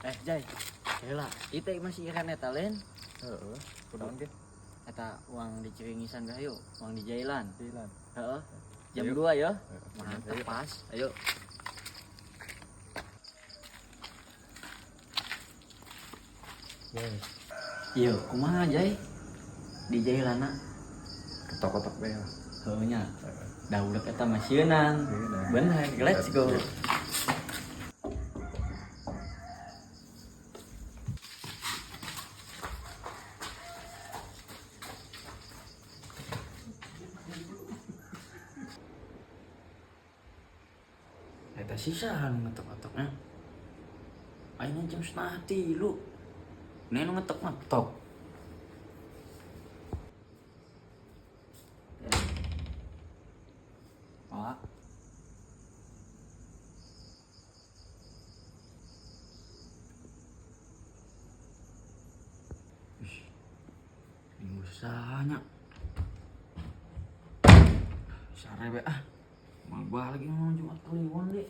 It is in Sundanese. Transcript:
Eh, Jai. Heula, itu masih ikan eta lain. Heeh. Kunaon ge? Eta uang di Ciringisan ge hayu, uang di Jailan. Jailan. Heeh. Jam Ayo. 2 ya. Heeh. Mantap Ayo. pas. Ayo. Yes. Iya, kumaha Jai? Di Jailana. Ketok-ketok bae lah. Heuh nya. Da udah eta mah sieunan. Sieunan. Bener, let's go. Eta sisa nu ngetok-ngetoknya. Aing jam 2.30. Ini nu ngetok-ngetok. Pak. Ih, ini usahanya. Sare be ah. Mal balik ngomong Jumat Kliwon deh.